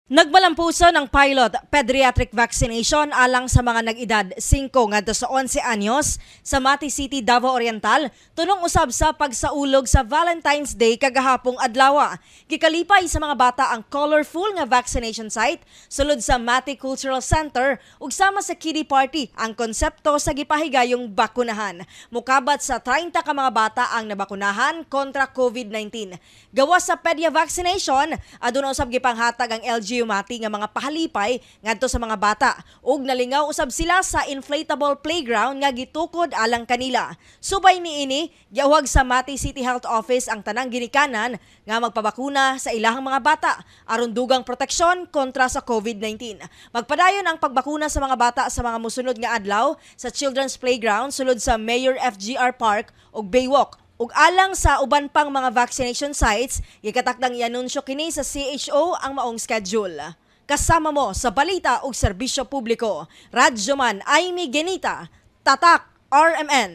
Nagbalampuso ng pilot pediatric vaccination alang sa mga nag-edad 5 ngadto sa 11 anyos sa Mati City, Davao Oriental, tunong usab sa pagsaulog sa Valentine's Day kagahapong adlaw. Gikalipay sa mga bata ang colorful nga vaccination site sulod sa Mati Cultural Center ug sama sa kiddie party ang konsepto sa gipahigayong bakunahan. Mukabat sa 30 ka mga bata ang nabakunahan kontra COVID-19. Gawas sa pedia vaccination, aduna usab gipanghatag ang LGU Mati nga mga pahalipay ngadto sa mga bata ug nalingaw usab sila sa inflatable playground nga gitukod alang kanila. Subay niini, giawhag sa Mati City Health Office ang tanang ginikanan nga magpabakuna sa ilahang mga bata aron dugang proteksyon kontra sa COVID-19. Magpadayon ang pagbakuna sa mga bata sa mga musunod nga adlaw sa Children's Playground sulod sa Mayor FGR Park ug Baywalk. Ug alang sa uban pang mga vaccination sites, gikatakdang ianunsyo kini sa CHO ang maong schedule. Kasama mo sa balita ug serbisyo publiko, Radyoman Aimee Genita, Tatak RMN.